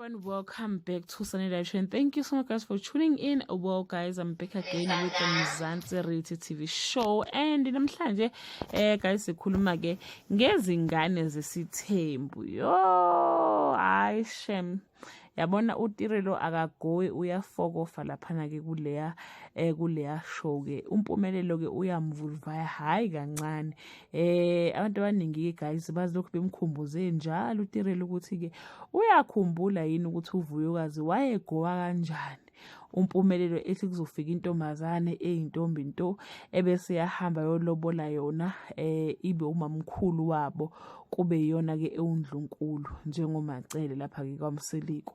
Everyone, welcome back to Sunny Live Show and thank you so much, guys, for tuning in. Well, guys, I'm back again with the Mzansi Reality TV show and namhlanje guys, sikhuluma ke ngezingane zesithembu. Yo, hayi shem, yabona uTirelo akagoyi, uyafokofa laphana ke kuleya show ke. UMpumelelo ke uyamvulvaya, hayi kancane. Abantu abaningi ke, guys, bazilokhu bemkhumbuze njalo uTirelo ukuthi ke uyakhumbula yini ukuthi uVuyokazi wayegowa kanjani uMpumelelo, ethi kuzofika intombazane eyintombi nto ebese yahamba yolobola yona, ibe umamkhulu wabo, kube iyona ke ewundlunkulu njengoMacele lapha ke kwaMseleku.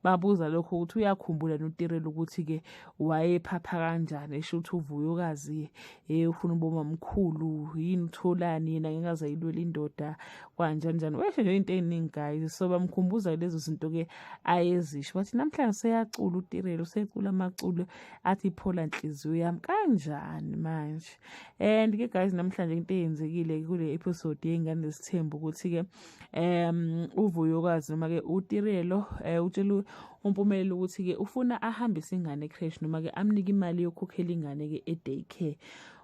Babuza lokho ukuthi uyakhumbula noTirelo ukuthi ke wayephapha kanjani, esho ukuthi uVuyokazi ufuna ubomamkhulu yini, utholani yena ngeke ayilwela indoda, kanjani njani, wesho nje into eziningi, guys. So bamkhumbuza lezo zinto ke ayezisho. Bathi namhlanje seyacula uTirelo, usecula amaculo athi "Phola Nhliziyo Yami" kanjani manje. And ke, guys, namhlanje into eyenzekile kule episode yey'ngane zesithembu ukuthi ke uVuyokazi noma ke uTirelo utshela uMpumelelo ukuthi ke ufuna ahambise ingane e-creche noma ke amnike imali yokukhokhela ingane ke e-daycare.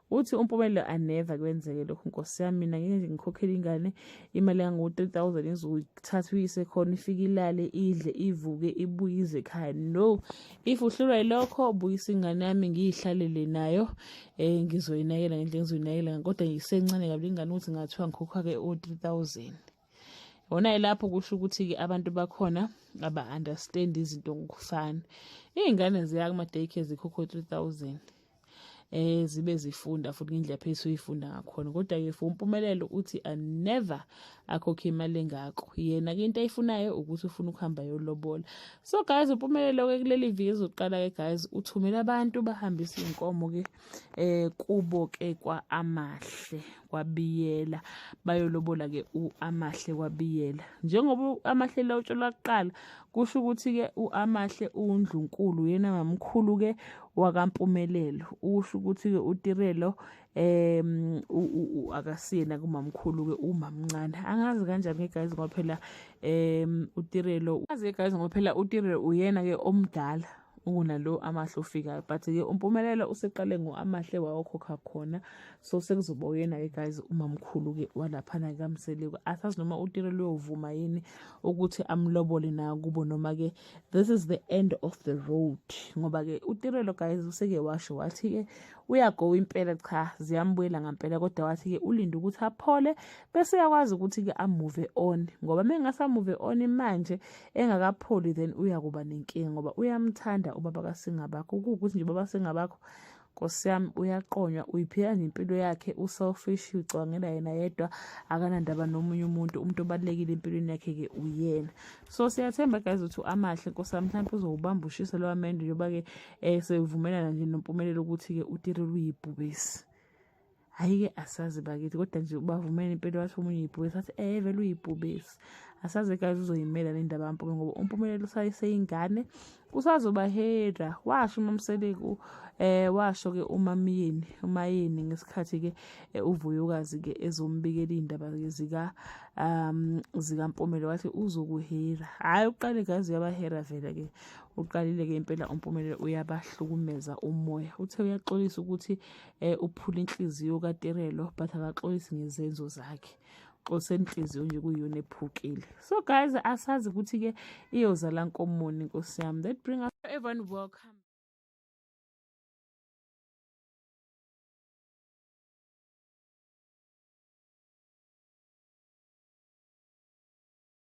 Uthi uMpumelelo, "Anever kwenzeke lokho, nkosi yami. Mina ngeke nje ngikhokhele ingane imali yango-3000 izothatha uyise khona, ifike ilale, idle, ivuke, ibuye ize ekhaya. No, if uhlulwa yilokho, buyisa ingane yami ngiyihlalele nayo, ngizoyinakela ngendlela ngizoyinakela, kodwa ngisencane kabi ingane ukuthi ngathiwa ngikhokha-ke o-3000." Yona lapho kusho ukuthi-ke abantu bakhona aba-understand izinto ngokufana. Iy'ngane ziya kuma-daycare zikhokho 3000, zibe zifunda futhi ngendlela phezulu uyifunda ngakhona. Kodwa-ke for uMpumelelo uthi never akhokhe imali engako. Yena-ke into ayifunayo ukuthi ufuna ukuhamba yolobola. So guys, uMpumelelo-ke kuleli viki ezoqala-ke, guys, uthumela abantu bahambise iy'nkomo-ke kubo-ke kwa-Amahle kwaBiyela, bayolobola-ke u-Amahle kwaBiyela. Njengoba u-Amahle lotsholwa kuqala, kusho ukuthi-ke u-Amahle undlunkulu, yena mamkhulu-ke wakaMpumelelo. Usho ukuthi-ke uTirelo akasiyena kumamkhulu-ke, umamncane. Angazi kanjani-ke, guys, ngoba phela uTirelo azi, guys, ngoba phela uTirelo uyena-ke omdala ukunalo Amahle ofikayo, but-ke uMpumelelo useqale ngo-Amahle wayokhokha khona, so sekuzoba uyena-ke, guys, umamkhulu-ke walaphana kaMseleku. Asazi noma uTirelo uyovuma yini ukuthi amlobole nakubo noma-ke this is the end of the road, ngoba-ke uTirelo, guys, useke washo wathi-ke uyagowa impela, cha, ziyambuyela ngampela, kodwa wathi-ke ulinde ukuthi aphole bese uyakwazi ukuthi-ke a-move on, ngoba uma engasa-move on manje engakapholi, then uyakuba nenkinga, ngoba uyamthanda ubaba kaSingabakho. Kuwukuthi nje ubaba Singabakho, nkosi yami, uyaqonywa, uyiphila nempilo yakhe, u-selfish, ucabangela yena yedwa, akanandaba nomunye umuntu. Umuntu obalulekile empilweni yakhe-ke uyena. So siyathemba, guys, ukuthi u-Amahle, nkosi yami, mhlawumpe uzowubamba ushisa lowa mendo, njengoba-ke sevumelana nje noMpumelelo ukuthi-ke uTirelo uyibhubesi. Hhayi-ke, asazi bakithi, kodwa nje bavumele impela, wathi omunye uyibhubesi, wathi vele uyibhubesi. Asazi, guys, uzoyimela le ndaba kaMpumelelo, ngoba uMpumelelo usayiseyingane, usazobahera. Washo uMamseleku, washo-ke uMamyeni, uMayeni, ngesikhathi-ke uVuyokazi-ke ezombikela iy'ndaba-ke zikaMpumelelo, wathi uzokuhera. Hhayi, uqale, guys, uyabahera vele-ke. Uqalile-ke impela uMpumelelo, uyabahlukumeza umoya. Uthe uyaxolisa ukuthi uphula inhliziyo kaTirelo, but akaxolisi ngezenzo zakhe, xolisa inhliziyo nje kuyiyona ephukile. So guys, asazi ukuthi-ke iyozala nkomoni, nkosi yami. That bring us everyone, welcome.